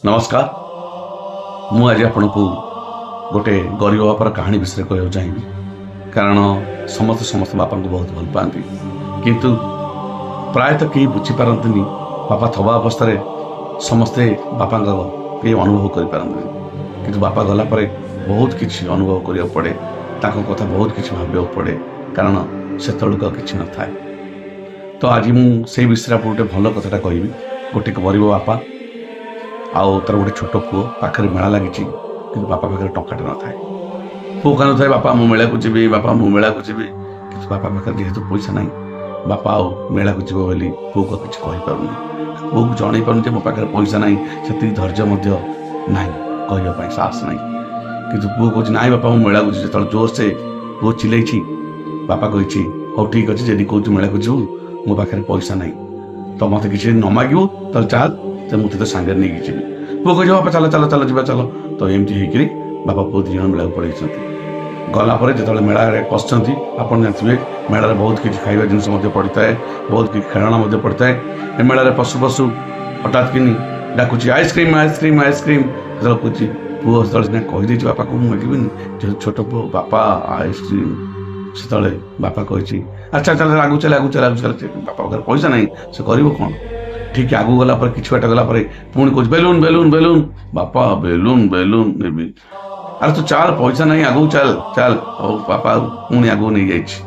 ନମସ୍କାର। ମୁଁ ଆଜି ଆପଣଙ୍କୁ ଗୋଟେ ଗରିବ ବାପାର କାହାଣୀ ବିଷୟରେ କହିବାକୁ ଚାହିଁବି, କାରଣ ସମସ୍ତେ ସମସ୍ତ ବାପାଙ୍କୁ ବହୁତ ଭଲ ପାଆନ୍ତି, କିନ୍ତୁ ପ୍ରାୟତଃ କେହି ବୁଝିପାରନ୍ତିନି। ବାପା ଥିବା ଅବସ୍ଥାରେ ସମସ୍ତେ ବାପାଙ୍କ କେହି ଅନୁଭବ କରିପାରନ୍ତିନି, କିନ୍ତୁ ବାପା ଗଲା ପରେ ବହୁତ କିଛି ଅନୁଭବ କରିବାକୁ ପଡ଼େ, ତାଙ୍କ କଥା ବହୁତ କିଛି ଭାବିବାକୁ ପଡ଼େ, କାରଣ ସେତେବେଳକୁ ଆଉ କିଛି ନଥାଏ। ତ ଆଜି ମୁଁ ସେଇ ବିଷୟରେ ଆପଣଙ୍କୁ ଗୋଟେ ଭଲ କଥାଟା କହିବି। ଗୋଟେ ଗରିବ ବାପା ଆଉ ତାର ଗୋଟେ ଛୋଟ ପୁଅ। ପାଖରେ ମେଳା ଲାଗିଛି, କିନ୍ତୁ ବାପା ପାଖରେ ଟଙ୍କାଟେ ନଥାଏ। ପୁଅ କାନ୍ଦୁଥାଏ, "ବାପା, ମୁଁ ମେଳାକୁ ଯିବି। ବାପା, ମୁଁ ମେଳାକୁ ଯିବି।" କିନ୍ତୁ ବାପା ପାଖରେ ଯେହେତୁ ପଇସା ନାହିଁ, ବାପା ଆଉ ମେଳାକୁ ଯିବ ବୋଲି ପୁଅକୁ ଆଉ କିଛି କହିପାରୁନି। ପୁଅକୁ ଜଣେଇ ପାରୁନି ଯେ ମୋ ପାଖରେ ପଇସା ନାହିଁ। ସେତିକି ଧୈର୍ଯ୍ୟ ମଧ୍ୟ ନାହିଁ, କହିବା ପାଇଁ ସାହସ ନାହିଁ। କିନ୍ତୁ ପୁଅ କହୁଛି, "ନାଇଁ ବାପା, ମୁଁ ମେଳାକୁ ଯିବି।" ଯେତେବେଳେ ଜୋରସେ ପୁଅ ଚିଲେଇଛି, ବାପା କହିଛି, "ହଉ, ଠିକ୍ ଅଛି, ଯଦି କହୁଛୁ ମେଳାକୁ ଯିବୁ, ମୋ ପାଖରେ ପଇସା ନାହିଁ, ତ ମୋତେ କିଛି ନ ମାଗିବୁ ତାହେଲେ ଚାଲ ତ, ମୁଁ ତୋତେ ସାଙ୍ଗରେ ନେଇକି ଯିବି।" ପୁଅ କହିଛି, "ବାପା, ଚାଲ, ଚାଲ, ଚାଲ, ଯିବା, ଚାଲ।" ତ ଏମିତି ହେଇକିରି ବାପା ପୁଅ 2 ଜଣ ମେଳାକୁ ପଳେଇଛନ୍ତି। ଗଲା ପରେ ଯେତେବେଳେ ମେଳାରେ ପଶିଛନ୍ତି, ଆପଣ ଜାଣିଥିବେ, ମେଳାରେ ବହୁତ କିଛି ଖାଇବା ଜିନିଷ ମଧ୍ୟ ପଡ଼ିଥାଏ, ବହୁତ କିଛି ଖେଳଣା ମଧ୍ୟ ପଡ଼ିଥାଏ। ଏ ମେଳାରେ ପଶୁ ପଶୁ ହଠାତ୍ କିନି ଡାକୁଛି, "ice cream, ice cream, ice cream." ଯେତେବେଳେ କହୁଛି ପୁଅ, ସେତେବେଳେ ସିନା କହିଦେଇଛି ବାପାକୁ ମୁଁ ମାଗିବିନି, ଯେହେତୁ ଛୋଟ ପୁଅ, "ବାପା, ଆଇସ୍କ୍ରିମ୍।" ସେତେବେଳେ ବାପା କହିଛି, "ଆଚ୍ଛା, ଚାଲ, ଆଗକୁ ଚାଲେ, ଆଗକୁ ଚାଲେ, ଆଗକୁ ଚାଲେ।" ବାପା ପାଖରେ ପଇସା ନାହିଁ, ସେ କରିବ କ'ଣ? ଠିକ୍ ଆଗକୁ ଗଲା ପରେ, କିଛି ବାଟ ଗଲା ପରେ ପୁଣି କହୁଛି, "ବେଲୁନ, ବେଲୁନ, ବେଲୁନ। ବାପା, ବେଲୁନ, ବେଲୁନ ନେବି।" "ଆରେ ତୁ ଚାଲ, ପଇସା ନାହିଁ, ଆଗକୁ ଚାଲ, ଚାଲ।" ହଉ, ବାପା ପୁଣି ଆଗକୁ ନେଇଯାଇଛି।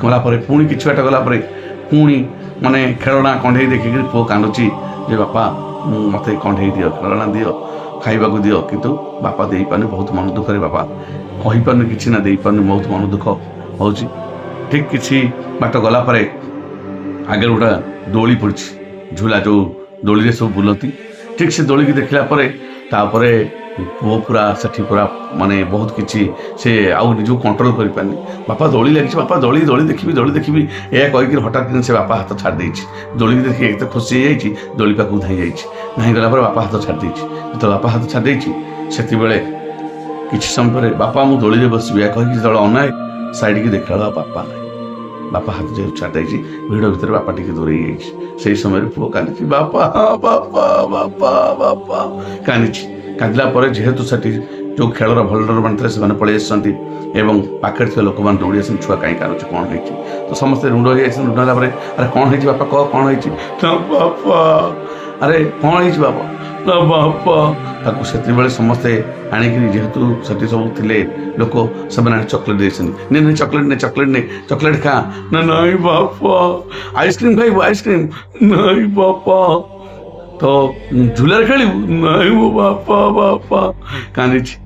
ଗଲା ପରେ ପୁଣି କିଛି ବାଟ ଗଲା ପରେ ପୁଣି ମାନେ ଖେଳଣା କଣ୍ଢେଇ ଦେଖିକିରି ପୁଅ କାନ୍ଦୁଛି ଯେ ବାପା, ମୁଁ ମୋତେ କଣ୍ଢେଇ ଦିଅ, ଖେଳଣା ଦିଅ, ଖାଇବାକୁ ଦିଅ। କିନ୍ତୁ ବାପା ଦେଇପାରୁନି। ବହୁତ ମନ ଦୁଃଖରେ ବାପା କହିପାରୁନି କିଛି ନା, ଦେଇପାରୁନି, ବହୁତ ମନ ଦୁଃଖ ହେଉଛି। ଠିକ୍ କିଛି ବାଟ ଗଲା ପରେ ଆଗରେ ଗୋଟେ ଦୋଳି ପଡ଼ିଛି, ଝୁଲା, ଯେଉଁ ଦୋଳିରେ ସବୁ ବୁଲନ୍ତି। ଠିକ୍ ସେ ଦୋଳିକି ଦେଖିଲା ପରେ ତାପରେ ପୁଅ ପୁରା ସେଠି ପୁରା ମାନେ ବହୁତ କିଛି ସେ ଆଉ ନିଜକୁ କଣ୍ଟ୍ରୋଲ କରିପାରୁନି। "ବାପା, ଦୋଳି ଲାଗିଛି। ବାପା, ଦୋଳି, ଦୋଳି ଦେଖିବି, ଦୋଳି ଦେଖିବି।" ଏହା କହିକି ହଠାତ୍ କିନା ସେ ବାପା ହାତ ଛାଡ଼ି ଦେଇଛି। ଦୋଳିକି ଦେଖିକି ଏତେ ଖୁସି ହେଇଯାଇଛି, ଦୋଳି ପାଖକୁ ଧାଇଁ ଯାଇଛି। ଧାଇଁ ଗଲା ପରେ ବାପା ହାତ ଛାଡ଼ି ଦେଇଛି। ଯେତେବେଳେ ବାପା ହାତ ଛାଡ଼ି ଦେଇଛି, ସେତିବେଳେ କିଛି ସମୟ ପରେ "ବାପା, ମୁଁ ଦୋଳିରେ ବସିବି" ଏହା କହିକି ଯେତେବେଳେ ଅନାଏ ସାଇଡ଼କି, ଦେଖିଲା ବେଳକୁ ଆଉ ବାପା ନାହିଁ। ବାପା ହାତ ଯେହେତୁ ଛାଡ଼ି ଦେଇଛି, ଭିଡ଼ ଭିତରେ ବାପା ଟିକେ ଦୂରେଇ ଯାଇଛି। ସେଇ ସମୟରେ ପୁଅ କାନ୍ଦିଛି, "ବାପା, ବାପା, ବାପା, ବାପା" କାନ୍ଦିଛି। କାନ୍ଦିଲା ପରେ ଯେହେତୁ ସେଠି ଯେଉଁ ଖେଳର ଭଲଣ୍ଟିୟର ମାନେ ଥିଲେ, ସେମାନେ ପଳେଇ ଆସିଛନ୍ତି ଏବଂ ପାଖରେ ଥିବା ଲୋକମାନେ ଦୌଡ଼ି ଆସନ୍ତି, ଛୁଆ କାହିଁ କାନ୍ଦୁଛି, କ'ଣ ହେଇଛି? ତ ସମସ୍ତେ ରୁଣ୍ଡ ହେଇଯାଇଛନ୍ତି। ରୁଣ୍ଡ ହେଲା ପରେ, "ଆରେ, କ'ଣ ହେଇଛି ବାପା? କହ, କ'ଣ ହେଇଛି?" "ନା ବାପା।" "ଆରେ, କ'ଣ ହେଇଛି ବାପା?" "ନା ବାପା।" ତାକୁ ସେତେବେଳେ ସମସ୍ତେ ଆଣିକିରି, ଯେହେତୁ ସେଠି ସବୁ ଥିଲେ ଲୋକ, ସେମାନେ ଆଣି ଚକୋଲେଟ୍ ଦେଇଛନ୍ତି। "ନେ, ନେ, ଚକୋଲେଟ୍ ନେ, ଚକୋଲେଟ୍ ନେ, ଚକୋଲେଟ୍ ଖା।" "ନା, ନାଇଁ ବାପା।" "ଆଇସ୍କ୍ରିମ୍ ଖାଇବୁ? ଆଇସ୍କ୍ରିମ୍?" "ନାଇଁ ବାପା।" "ତ ଝୁଲାରେ ଖେଳିବୁ?" "ନାଇଁ ମୋ ବାପା, ବାପା" କାନ୍ଦିଛି।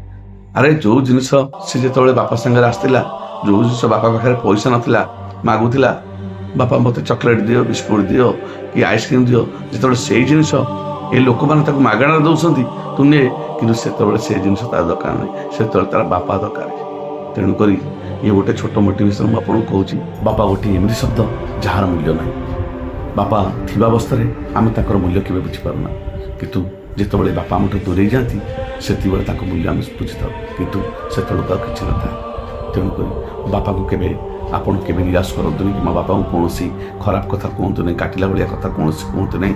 ଆରେ, ଯୋଉ ଜିନିଷ ସେ ଯେତେବେଳେ ବାପା ସାଙ୍ଗରେ ଆସିଥିଲା, ଯୋଉ ଜିନିଷ ବାପା ପାଖରେ ପଇସା ନଥିଲା, ମାଗୁଥିଲା, "ବାପା, ମୋତେ ଚକୋଲେଟ୍ ଦିଅ, ବିସ୍କୁଟ ଦିଅ କି ଆଇସ୍କ୍ରିମ୍ ଦିଅ", ଯେତେବେଳେ ସେଇ ଜିନିଷ ଏ ଲୋକମାନେ ତାକୁ ମାଗଣାରେ ଦେଉଛନ୍ତି, "ତୁ ନେ", କିନ୍ତୁ ସେତେବେଳେ ସେ ଜିନିଷ ତାର ଦରକାର ନାହିଁ, ସେତେବେଳେ ତାର ବାପା ଦରକାର। ତେଣୁକରି ଇଏ ଗୋଟେ ଛୋଟ ମୋଟିଭେସନ୍ ମୁଁ ଆପଣଙ୍କୁ କହୁଛି। ବାପା ଗୋଟିଏ ଏମିତି ଶବ୍ଦ ଯାହାର ମୂଲ୍ୟ ନାହିଁ। ବାପା ଥିବା ଅବସ୍ଥାରେ ଆମେ ତାଙ୍କର ମୂଲ୍ୟ କେବେ ବୁଝିପାରୁନା, କିନ୍ତୁ ଯେତେବେଳେ ବାପା ଆମଠୁ ଦୂରେଇ ଯାଆନ୍ତି, ସେତିକିବେଳେ ତାଙ୍କ ମୂଲ୍ୟ ଆମେ ବୁଝିଥାଉ, କିନ୍ତୁ ସେତେବେଳକୁ ଆଉ କିଛି ନଥାଏ। ତେଣୁକରି ବାପାକୁ କେବେ ଆପଣ କେବେ ନିରାଶ କରନ୍ତୁନି କିମ୍ବା ବାପାଙ୍କୁ କୌଣସି ଖରାପ କଥା କୁହନ୍ତୁ ନାହିଁ, କାଟିଲା ଭଳିଆ କଥା କୌଣସି କୁହନ୍ତୁ ନାହିଁ।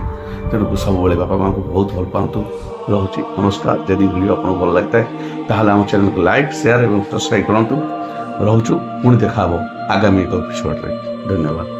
ତେଣୁ ସବୁବେଳେ ବାପା ମାଆଙ୍କୁ ବହୁତ ଭଲ ପାଆନ୍ତୁ। ରହୁଛି, ନମସ୍କାର। ଯଦି ଭିଡ଼ିଓ ଆପଣଙ୍କୁ ଭଲ ଲାଗିଥାଏ, ତାହେଲେ ଆମ ଚ୍ୟାନେଲକୁ ଲାଇକ୍, ସେୟାର ଏବଂ ସବସ୍କ୍ରାଇବ୍ କରନ୍ତୁ। ରହୁଛୁ, ପୁଣି ଦେଖା ହେବ ଆଗାମୀ ଏକ ଏପିସୋଡ଼ରେ। ଧନ୍ୟବାଦ।